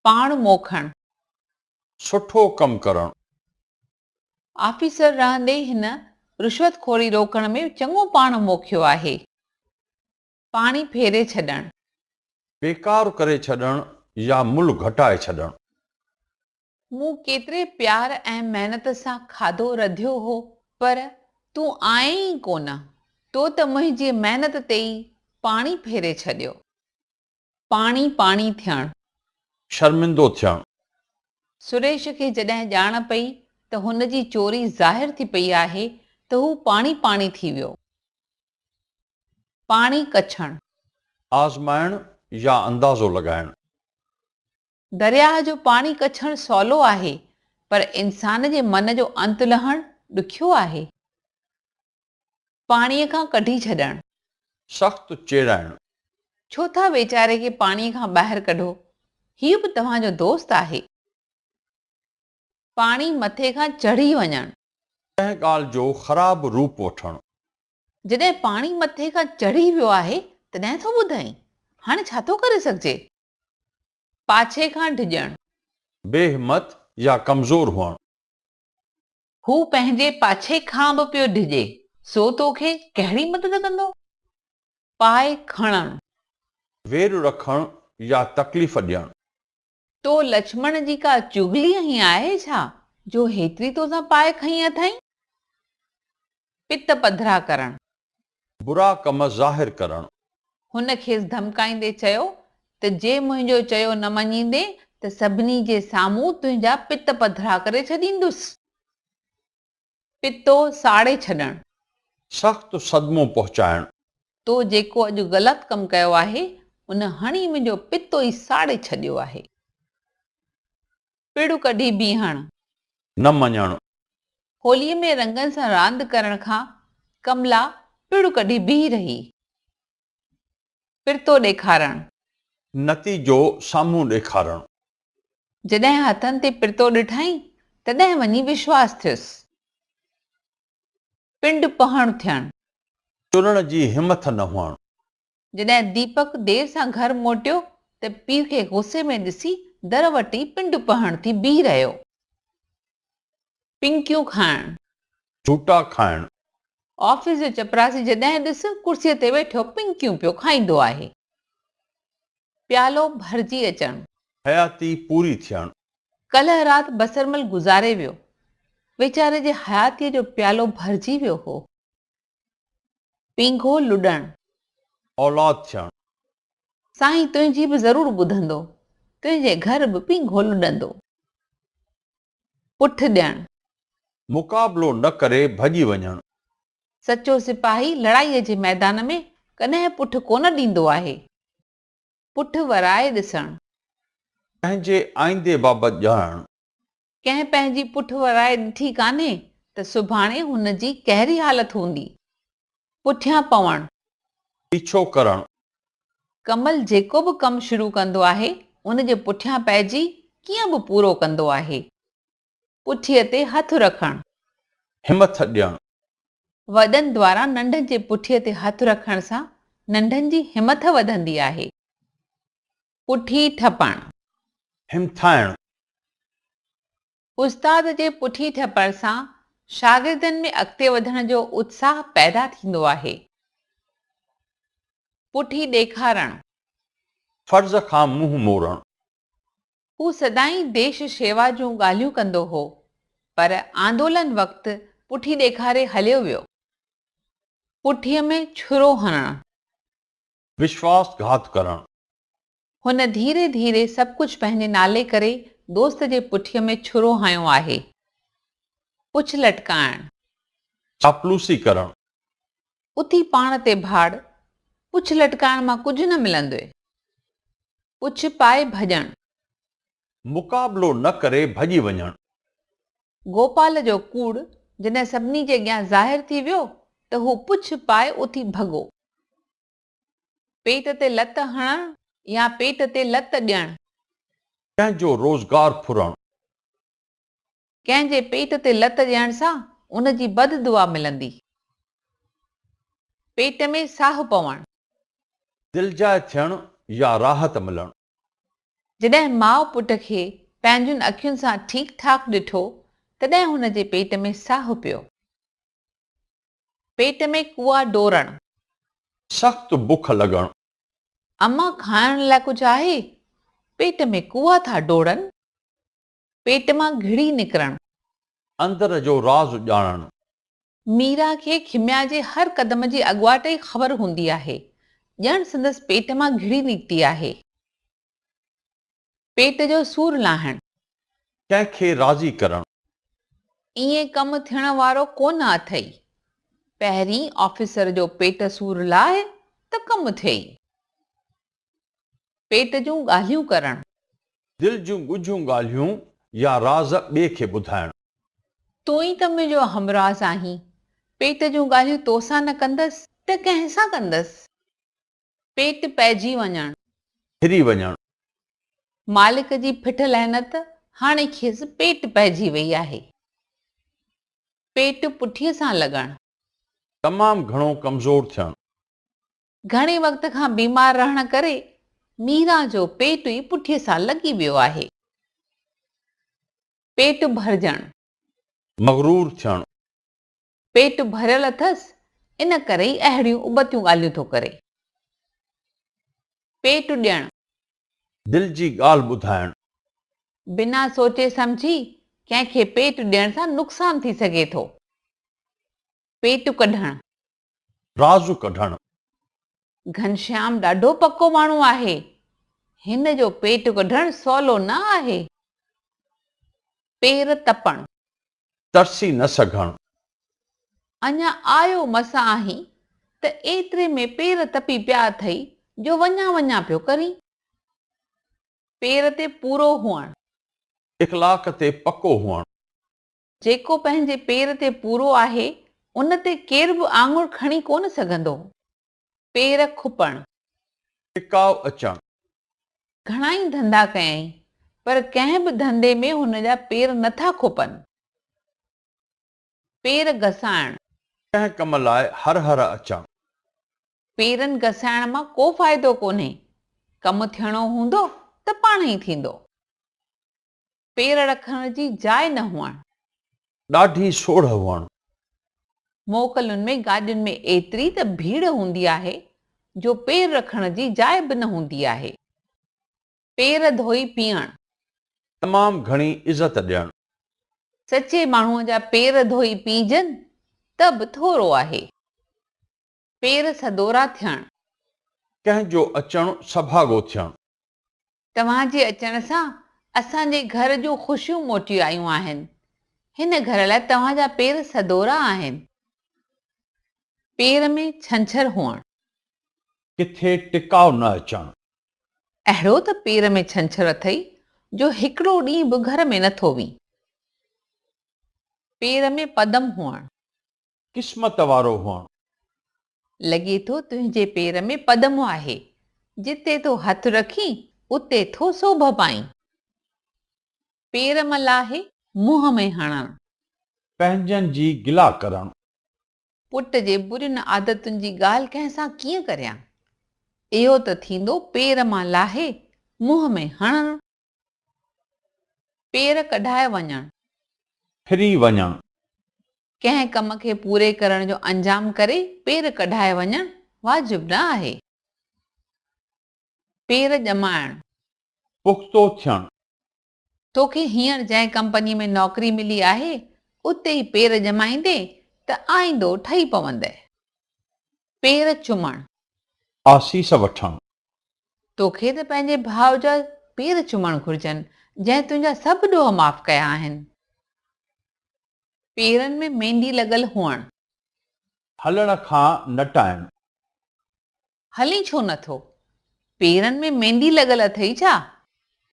پاڻ موکڻ. سٺو ڪم ڪرڻ. آفيسر رهندي هن رشوت خوري روڪڻ ۾ چڱو پاڻ موکيو آهي. پاڻي ڦيري ڇڏڻ. بيڪار ڪري ڇڏڻ يا ملهه گهٽائي ڇڏڻ. مون ڪيتري پيار ۽ محنت سان کاڌو رڌيو هو، پر تون آئين ئي ڪونه. تو ته منهنجي محنت تي ئي پاڻي ڦيري ڇڏيو. پاڻي پاڻي ٿيڻ. شرمندو ٿيڻ. سريش کي جڏهن ڄاڻ پئي ته هن جي چوري ظاهر ٿي پئي آهي ته هو پاڻي پاڻي ٿي ويو. پاڻي ڪڇڻ. آزمائڻ يا اندازو لڳائڻ. درياهه جو پاڻي ڪڇڻ سولو آهي، پر انسان جي من جو انت لهڻ ڏکيو آهي. پاڻيء کان ڪڍي ڇڏڻ. سخت چيڙائڻ. ڇو ٿا ويچاري کي پاڻيء کان ٻاهر ڪڍو، هيء به توهان جو دوست آهي. پاڻي مٿي کان چڙهي وڃڻ. ڪنهن ڳالهه جو خراب روپ وٺڻ. جڏهن پاڻي مٿي کان چڙهي ويو آهي، تڏهن ٿو ٻڌائين. هاڻي ڇا ٿو ڪري سگهجي؟ پاڇي کان ڊڄڻ. بي همت يا ڪمزور هئڻ. هو پنهنجي پاڇي کان به پيو ڊڄي، سو تو کي ڪهڙي مدد ڪندو؟ پائي کڻڻ. وير رکڻ يا تڪليف ڏيڻ. تو لڇمڻ جي ڪا چغلي هنئي آهي ڇا، جو هيتري تو سان پائي کنئي اٿائين؟ پت پڌرا ڪرڻ. برا ڪم ظاهر ڪرڻ. هن کيس ڌمڪائيندي چيو ته جي منهنجو چيو نه مڃيندين ته سڀني جي سامهون تنهنجا پت پڌرا ڪري ڇڏيندس. پتو ساڙي ڇڏڻ. سخت صدمو پهچائڻ. تو جيڪو اڄ غلط ڪم ڪيو آهي، ان هڻي منهنجو پتو ئي ساڙي ڇڏيو آهي. پڙ ڪڍي بيهڻ. نه مڃڻ. هوليء ۾ رنگن سان راند ڪرڻ کان ڪملا پڙ ڪڍي بيهي رهي. پرتو ڏيکارڻ. نتيجو سامهون ڏيکارڻ. جڏهن هٿن تي پرتو ڏٺائين، تڏهن وڃي وشواس ٿيس. پنڊ پهڻ ٿيڻ. چرڻ جي همٿ نه هئڻ. جڏهن ديپڪ دير سان گهر موٽيو ته پيء کي غصي ۾ ڏسي در وٽ ئي پنڊ پهڻ ٿي بيهي رهيو. پنڪيون کائڻ. جهوٽا کائڻ. آفيس جو چپراسي جڏهن ڏس ڪرسيء تي ويٺو پنڪيون پيو کائيندو آهي. پيالو ڀرجي اچڻ. حياتي پوري ٿيڻ. ڪلهه رات بصرمل گذاري ويو. ويچاري جي حياتيء جو پيالو ڀرجي ويو هو. پينگهو لڏڻ. اولاد ٿيڻ. سائين تنهنجي به ضرور ٻڌندو. تنهنجي گهر به پينگهو لڏندو. پٺ ڏيڻ. مقابلو نه ڪري ڀڄي وڃڻ. سچو سپاهي لڙائيء جي ميدان ۾ ڪڏهن پٺ ڪونه ڏيندو آهي. پٺ ورائي ڏسڻ. ڪنهن جي آئيندي بابت ڄاڻڻ. ڪنهن پنهنجي پٺ ورائي ڏٺي ڪانهي ته سڀاڻي هن جي ڪهڙي حالت هوندي. پٺيان پوڻ. پيڇو ڪرڻ. ڪمل جيڪو به ڪم شروع ڪندو آهي، ان جي پٺيان پئجي ڪيئن به پورو ڪندو آهي. پٺيء تي هٿ رکڻ. همٿ ڏيڻ. وڏن دواران ننڍن جي پٺيء تي هٿ رکڻ سان ننڍن جي همٿ وڌندي آهي. پٺي ٺپڻ. همٿائڻ. استاد جي پٺي ٺپڻ سان شاگردن ۾ اڳتي وڌڻ جو اتساهه پيدا ٿيندو آهي. پٺي ڏيکارڻ. فرض کان منهن موڙڻ. هو سدائين ديش شيوا جون ڳالهيون ڪندو هو، پر آندولن وقت پٺي ڏيکاري هليو ويو. پٺيء ۾ ڇرو هڻڻ. وشواس گهات ڪرڻ. هن ڌيري ڌيري سڀ ڪجهه پنهنجي نالي ڪري دوست جي پٺيء ۾ ڇرو هنيو آهي. پڇ لٽڪائڻ. چاپلوسي ڪرڻ. اٿي پاڻ تي ڀاڙ، پڇ لٽڪائڻ مان ڪجهه نه ملندوئي. پڇ پائي ڀڄڻ. مقابلو نه ڪري ڀڄي وڃڻ. گوپال جو ڪوڙ جڏهن سڀني جي اڳيان ظاهر ٿي ويو ته هو پڇ پائي اٿي ڀڳو. پيٽ تي لت هڻڻ يا پيٽ تي لت ڏيڻ. ڪنهن جو روزگار ڦرڻ. ڪنهن جي پيٽ تي لت ڏيڻ سان ان جي بد دعا ملندي. پيٽ ۾ ساهه پوڻ. دلجاء ٿيڻ يا راحت ملڻ. جڏهن ماء پٽ کي پنهنجين اکين سان ٺيڪ ٺاڪ ڏٺو، تڏهن هن جي پيٽ ۾ ساهه پيو. پيٽ ۾ ڪوئا ڊوڙڻ. سخت بک لڳڻ. اما کائڻ لاء ڪجهه آهي؟ پيٽ ۾ ڪوئا ٿا ڊوڙن. پيٽ مان گهڙي نڪرڻ. اندر جو راز ڄاڻڻ. ميرا کي کميا جي هر قدم جي اڳواٽ ئي خبر هوندي آهي، ڄڻ سندس پيٽ مان گهڙي نڪتي آهي. پيٽ جو سور لاهڻ. ڪنهن کي راضي ڪرڻ. ائين ڪم ٿيڻ وارو ڪونه اٿئي. پهرين آفيسر جو پيٽ سور لاهه ته ڪم ٿئي. پيٽ جون ڳالهيون ڪرڻ. دل جون ڳجهيون ڳالهيون يا راز ٻئي کي ٻڌائڻ. تون ئي ته منهنجو همراز آهين. پيٽ جون ڳالهيون توسان نه ڪندس ته ڪنهن سان ڪندس؟ پيٽ پئجي وڃڻ. ڦري وڃڻ. مالڪ جي ڦٺ لعنت هاڻي کيس پيٽ پئجي وئي آهي. پيٽ پٺيء سان لڳڻ. تمام گهڻو ڪمزور ٿيڻ. گهڻي وقت کان بيمار رهڻ ڪري ميران جو پيٽ ئي پٺيء سان لڳي ويو آهي. پيٽ ڀرجڻ. مغرور ٿيڻ. پيٽ ڀريل اٿس، ان ڪري ئي اهڙيون ابتيون ڳالهيون ٿو ڪري. پيٽ ڏيڻ. دل جي ڳالهه ٻڌائڻ. بنا سوچي سمجهي ڪنهن کي پيٽ ڏيڻ سان نقصان ٿي سگهي ٿو. پيٽ ڪڍڻ. راز ڪڍڻ. گهنشيام ڏاڍو پڪو ماڻهو آهي. هن جو پيٽ ڪڍڻ سولو نه آهي. پير تپڻ. ترسي نه سگهڻ. اڃا آيو مس آهين ته ايتري ۾ پير تپي پيا اٿئي جو وڃان وڃان پيو ڪرين. پير تي پورو هئڻ. اخلاق تي پڪو هئڻ. جيڪو پنهنجي پير تي پورو آهي، ان تي ڪير به آڱر کڻي ڪونه سگهندو. پير کپڻ. ٽڪاء اچڻ. گهڻائي ڌنڌا ڪيائين، پر ڪنهن به ڌنڌي ۾ هن جا پير نه ٿا کپن. پير گسائڻ. ڪنهن ڪم لاء هر هر اچڻ. پيرن گسائڻ مان ڪو فائدو ڪونهي، ڪم ٿيڻو هوندو ته پاڻهئي ٿيندو. پير رکڻ جي جاء نه هئڻ. ڏاڍي سوڙهه هئڻ. موڪلن ۾ گاڏين ۾ ايتري ته ڀيڙ هوندي آهي جو پير رکڻ جي جاء به نه هوندي آهي. پير ڌوئي پيئڻ. تمام گهڻي عزت ڏيڻ. سچي ماڻهوء جا پير ڌوئي پيئجن ته به ٿورو آهي. پير سدورا ٿيڻ. ڪنهن جو اچڻ سڀاڳو ٿيڻ. توهان جي اچڻ سان اسان جي گهر جون خوشيون موٽي آيون آهن. هن گهر لاء توهان جا پير سدورا آهن. پير ۾ ڇنڇر هئڻ. ڪٿي ٽڪاء نه اچڻ. اهڙو ته پير ۾ ڇنڇر اٿئي جو هڪڙو ڏينهن به گهر ۾ نٿو وين. پير ۾ پدم هئڻ. قسمت وارو هئڻ. لڳي ٿو تنهنجي پير ۾ پدم آهي. جتي ٿو هٿ رکين اتي ٿو سوڀ پائين. پير مان لاهي منهن ۾ هڻڻ. پنهنجن جي گلا ڪرڻ. پٽ جي برين عادتن جي ڳالهه ڪنهن سان ڪيئن ڪريان؟ اهو ته ٿيندو پير مان لاهي منهن ۾ هڻڻ. پير ڪڍائي وڃڻ. ڦري وڃڻ. ڪنهن ڪم کي پوري ڪرڻ جو انجام ڪري پير ڪڍائي وڃڻ واجب نه آهي. پير ڄمائڻ. پختو ٿيڻ. توکي هينئر جنهن ڪمپني ۾ نوڪري ملي آهي، اتي ئي پير ڄمائيندين ته آئيندو ٺهي پوندء. پير چمڻ. آسيس وٺڻ. توکي ته پنهنجي ڀاء جا پير چمڻ گهرجن، جنهن تنهنجا سڀ ڏوهه معاف ڪيا آهن. پيرن ۾ ميندي لڳل هئڻ. هلڻ کان نٽائڻ. هلين ڇو نه ٿو؟ پيرن ۾ ميندي لڳل اٿئي ڇا؟